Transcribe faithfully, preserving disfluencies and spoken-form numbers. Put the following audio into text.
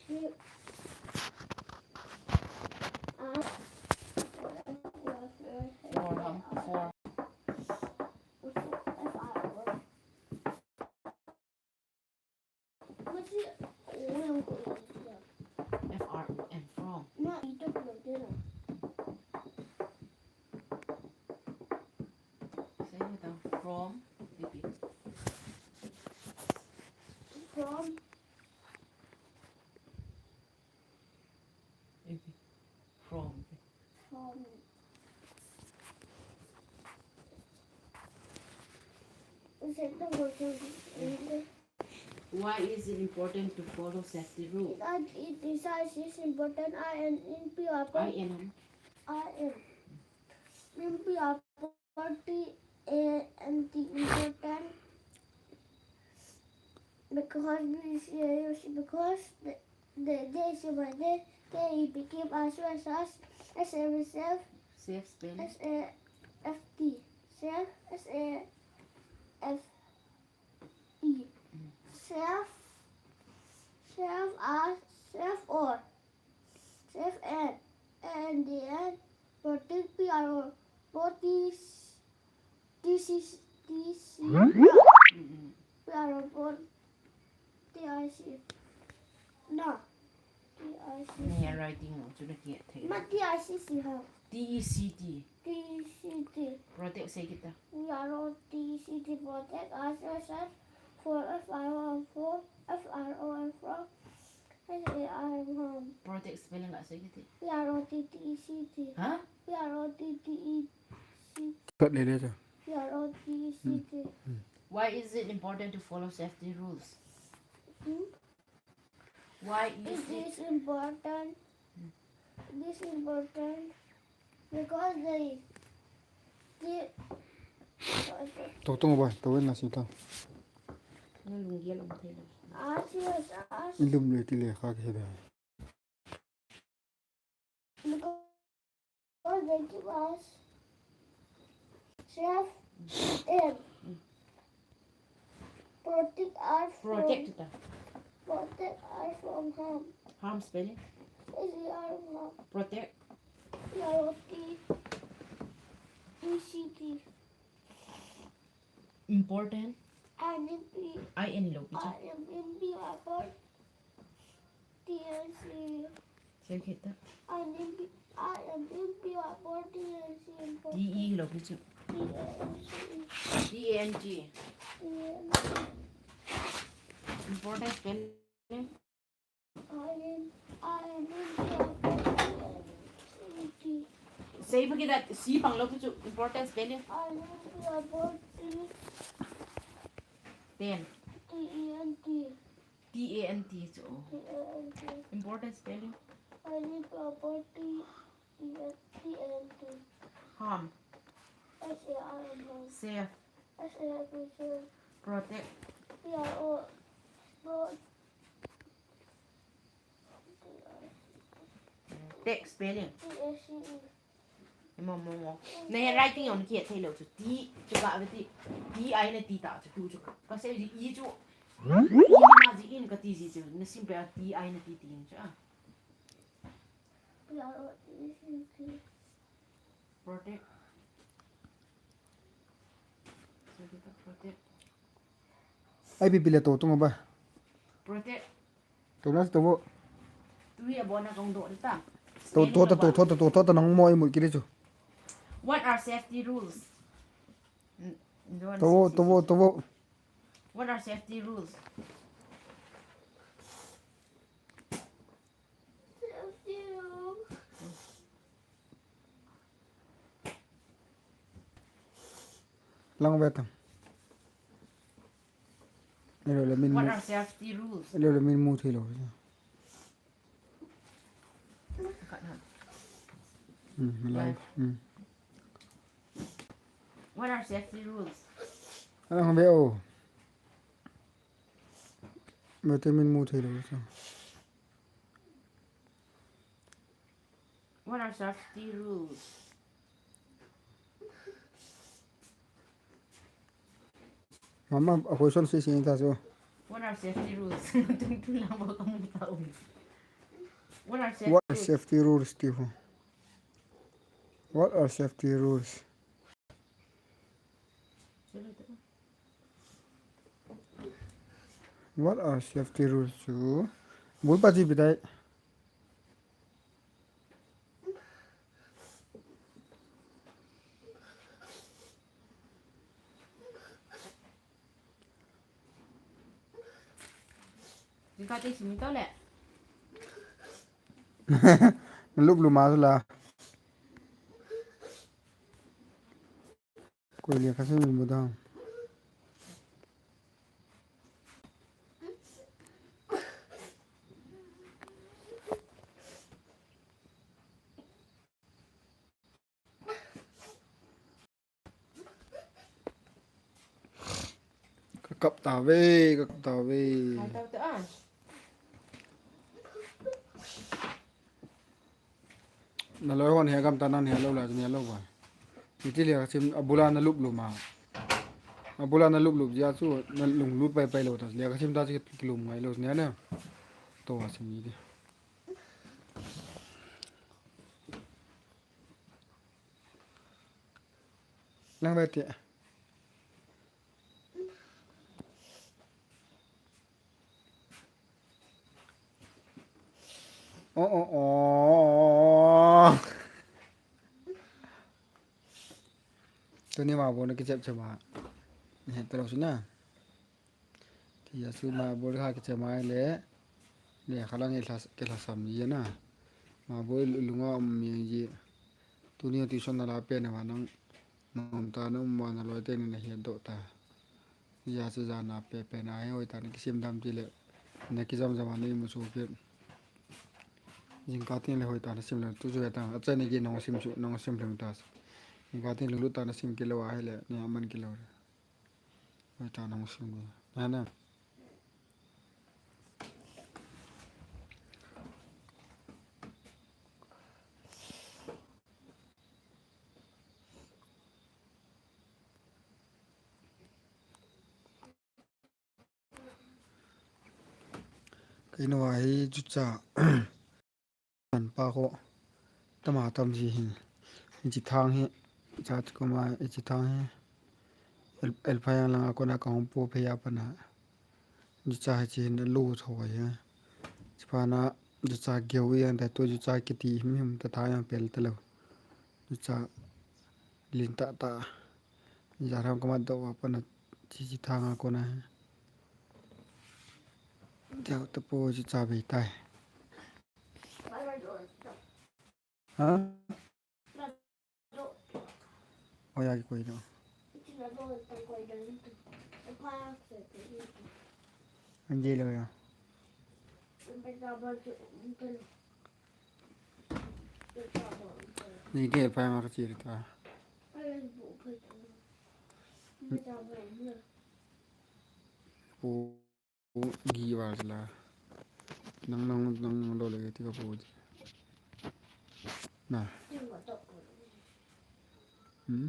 Four, huh? Four. F R O M, from. Say it down. From. Repeat. From. Repeat. From. From. Why is it important to follow safety rule? It, it is, is important. I am in P R. I am. I am in P R. T A N T important because we see, because the, the, the day is my day, K E became as well as S A F, Safe spelling. S A F T, Safe, S A F E. Safe, safe as, safe or, safe and, and the end, protect P R O, protect T C, T C, P R O, T I C. No. T I C C. Nahi handwriting chu nakihet thei. Ma T I C C ha. T E C T. T E C T. Protect sei kit ta. P R O T E C T, protect as well as for F R O F R, F R O F R, S A R M, harm. Protect spelling la sei kit ta. P R O T T E C T. Ha? P R O T T E C T. Cut le le ta. P R O T E C T. Hmm. Hmm. Why is it important to follow safety rules? Hmm? Why is it? It is important. It is important because they, they To, to ba, to win na sita. Nalung gel ang thei na. As, yes, as. Ilum le ti le kha ke da. Because they give us safe and protect us from, protect ta. Protect us from harm. Harm spelling? S A R M, harm. Protect. P R O T E C T. Important. I N P. I N lo pi chu. I N P, I N P, I N P. T N C. Sei kit ta. I N P, I N P, I N P, T N C. T E lo pi chu. T A N C. T A N T. T A N T. Important spelling. Sei pa kita, C pang lo pi chu, important spelling. Ten. T A N T chu. Important spelling. Harm. Safe. Protect. Take spelling. Mo, mo, mo. Na handwriting jong nakihet thei lou chu. T, chu ka ve ti. T I na ti ta chu, tu chu. Ka sei ji, E chu. E na ji in kati ji chu. Na simple a T I na ti ti in chu a. Protect. Protect. Ai, pi, pi le to, to ba. Protect. To na to bo. Tui a bona kong do ta. To, to ta, to, to ta, to, to ta nang mo ai mu kiri chu. What are safety rules? To bo, to bo, to bo. What are safety rules? Lang ve tang. Elo le min mu. What are safety rules? Elo le min mu thei lou. Hmm, live. Hmm. What are safety rules? Alang ve o. Ve te min mu thei lou. What are safety rules? Mama, a question sei sei ta so. What are safety rules? Tung tung lang ba ka mu ta um. What are safety rules? What are safety rules to you? What are safety rules? What are safety rules to? Bul pa ji bidai. Jingkah teng simi tao le. Na lup lup ma la. Koi lekha simi mu dang. Ka kap tave, ka kap tave. Kap tave ah. Na loi hon he gam ta nan he lo la, he lo ba. Ni ti le ka sim abula na lup lup ma. Abula na lup lup jia chu na lunglut pai pai lo ta. Le ka sim ta chi kilum ngai lo ne ne. To a sim ni di. Lang bai ti. Oh, oh, oh. Tuni ma bo na kichep chep ma. Ni het lo sina. Ti ya su ma bo kha kichep ma le. Le khalang ke la, ke la sam ye na. Ma bo lunga um ye. Tuni tuition na la pe na ma nang. Nom ta nom ma na loi te ni na het do ta. Ya chu jana pe pe na he hoi ta na kisim dam ti le. Na kijam jam a na imu chu ke. Jingkah teng le hoi ta na sim le tu chu ta. Acha ni ki nong sim chu nong sim le ta. Jingkah teng le lu ta na sim kilo a he le ni aman kilo. Hoi ta nong sim le. Na na. Keima hi jucha pan pa ko tama tam ji hin. Ichi thang hi cha chu kuma ichi thang hi. El, el phayang langa kona ka hong po phe ya pana. Jucha hi chi hin lo tho ya. Chi pana jucha geu yang ta to jucha kiti him him ta tha yang pel ta lo. Jucha lin ta ta. Ja ram kama do wa pana chi chi thanga kona. Teo ta po jucha bei tai. Ha? Oya ki koi do. Anje lo ya. Ni ke pa ma ka chi ta. Pu gi wa la. Nang nang nang nang lo le ti ka pu. Na. Hmm?